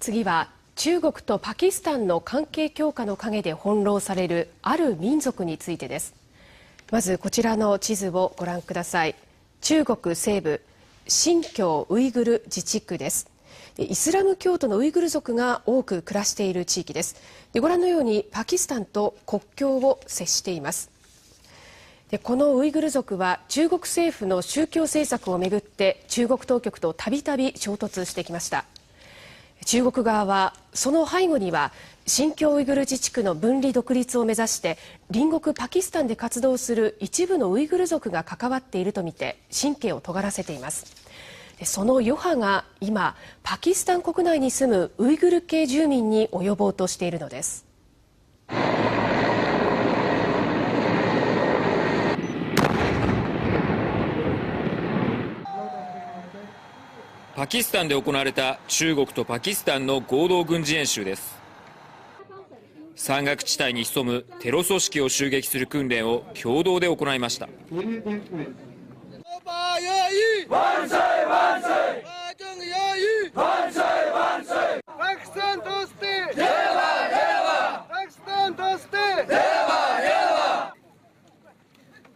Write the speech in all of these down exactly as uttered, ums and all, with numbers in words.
次は、中国とパキスタンの関係強化の陰で翻弄されるある民族についてです。まずこちらの地図をご覧ください。中国西部、新疆ウイグル自治区です。で、イスラム教徒のウイグル族が多く暮らしている地域です。で、ご覧のように、パキスタンと国境を接しています。で、このウイグル族は中国政府の宗教政策をめぐって中国当局とたびたび衝突してきました。中国側は、その背後には新疆ウイグル自治区の分離独立を目指して、隣国パキスタンで活動する一部のウイグル族が関わっているとみて神経を尖らせています。で、その余波が今、パキスタン国内に住むウイグル系住民に及ぼうとしているのです。パキスタンで行われた中国とパキスタンの合同軍事演習です。山岳地帯に潜むテロ組織を襲撃する訓練を共同で行いました。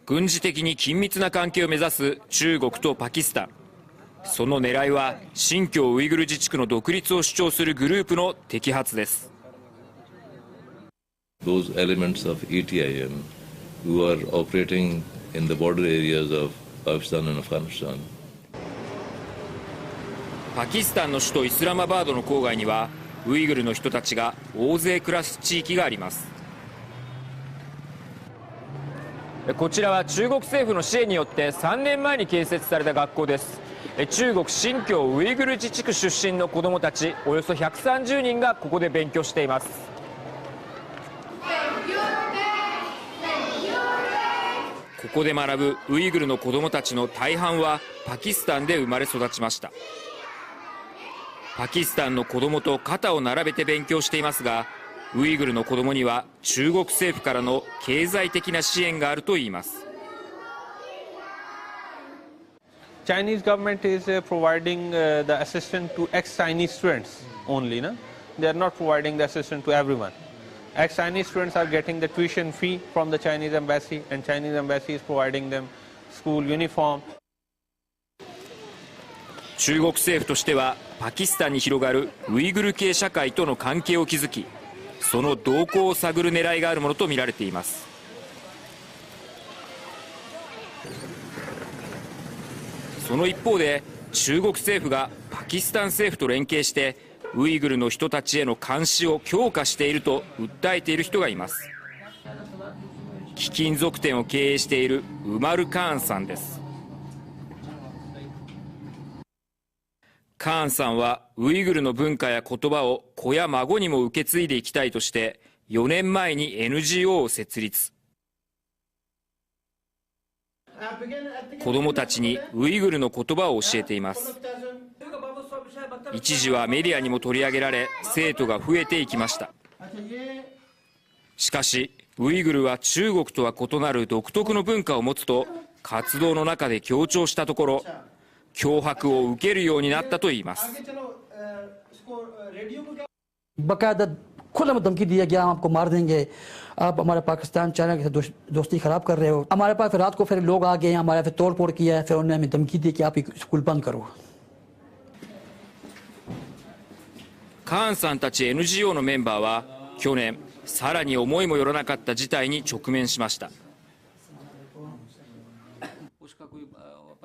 軍事的に緊密な関係を目指す中国とパキスタン。その狙いは、新疆ウイグル自治区の独立を主張するグループの摘発です。 Those elements of A T I M who are operating in the border areas of Pakistan and Afghanistan. パキスタンの首都イスラマバードの郊外には、ウイグルの人たちが大勢暮らす地域があります。こちらは中国政府の支援によってさんねんまえに建設された学校です。中国新疆ウイグル自治区出身の子どもたちおよそひゃくさんじゅうにんがここで勉強しています。ここで学ぶウイグルの子どもたちの大半は、パキスタンで生まれ育ちました。パキスタンの子どもと肩を並べて勉強していますが、ウイグルの子どもには中国政府からの経済的な支援があるといいます。 Chinese government is uh, providing uh, the assistance to ex-Chinese students only. No? They are not providing the assistance to everyone. Ex-Chinese students are getting the tuition fee from the Chinese embassy, and Chinese embassy is providing them school uniform. 中国政府としては、パキスタンに広がるウイグル系社会との関係を築き、その動向を探る狙いがあるものとみられています。その一方で、中国政府がパキスタン政府と連携して、ウイグルの人たちへの監視を強化していると訴えている人がいます。貴金属店を経営しているウマル・カーンさんです。カーンさんは、ウイグルの文化や言葉を子や孫にも受け継いでいきたいとして、よねんまえに エヌジーオー を設立。子どもたちにウイグルの言葉を教えています。一時はメディアにも取り上げられ、生徒が増えていきました。しかし、ウイグルは中国とは異なる独特の文化を持つと、活動の中で強調したところ、脅迫を受けるようになったといいます。 باقاعدہ کھلا میں دھمکی دیا گیا، ہم آپ کو مار دیں گے، آپ ہمارے پاکستان چائنا کے ساتھ دوست- دوستی خراب کر رہے ہو۔ ہمارے پاس پھر رات کو پھر لوگ آ گئے ہیں، ہمارے پھر توڑ پھوڑ کیا ہے، پھر انہوں نے ہمیں دھمکی دی کہ آپ یہ اسکول بند کرو۔ カーンさんたち エムジーオー のメンバーは、去年、さらに思いもよらなかった事態に直面しました。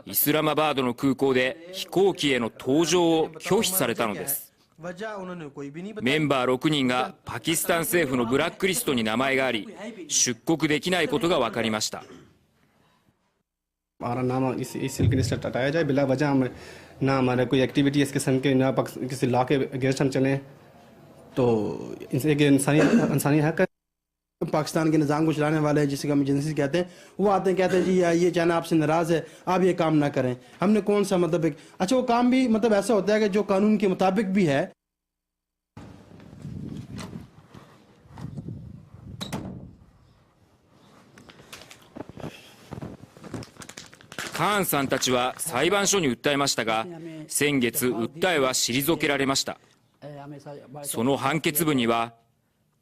イスラマバードの空港で飛行機への搭乗を拒否されたのです。 メンバーろくにんがパキスタン政府のブラックリストに名前があり、出国できないことが分かりました。 ہمارا نام اس اس سلک لسٹ ہٹایا جائے، بلا وجہ ہم نہ ہمارے کوئی ایکٹیویٹی اس قسم کے، نہ پاکس- کسی لا کے اگینسٹ ہم چلیں، تو اس ایک انسانی انسانی حق ہے۔ پاکستان کے نظام کو چلانے والے، جسے ہم ایجنسیز کہتے ہیں، وہ آتے ہیں، کہتے ہیں، جی، یہ چائنا آپ سے ناراض ہے، آپ یہ کام نہ کریں۔ ہم نے کون سا، مطلب، ایک اچھا، وہ کام بھی، مطلب، ایسا ہوتا ہے کہ جو قانون کے مطابق بھی ہے۔ カーンさんたちは裁判所に訴えましたが、先月、訴えは退けられました。その判決文には、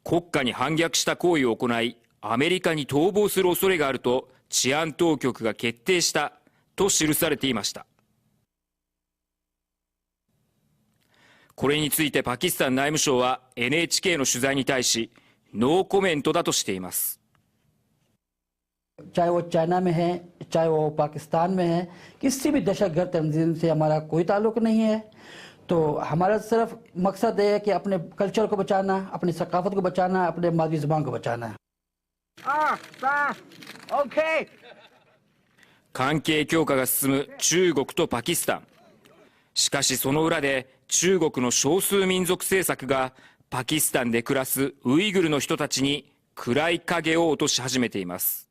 国家に反逆した行為を行い、アメリカに逃亡する恐れがあると治安当局が決定したと記されていました。これについてパキスタン内務省は エヌエイチケー の取材に対し、ノーコメントだとしています。 चाहे वो चाइना में है, चाहे वो पाकिस्तान में है, किसी भी दहशतगर्द तंजीम से हमारा कोई ताल्लुक नहीं है। तो हमारा सिर्फ मकसद ये है कि अपने कल्चर को बचाना, अपनी सकाफत को बचाना, अपने मादरी ज़बान को बचाना है। 二、三、OK。 関係強化が進む中国とパキスタン。しかしその裏で中国の少数民族政策がパキスタンで暮らすウイグルの人たちに暗い影を落とし始めています。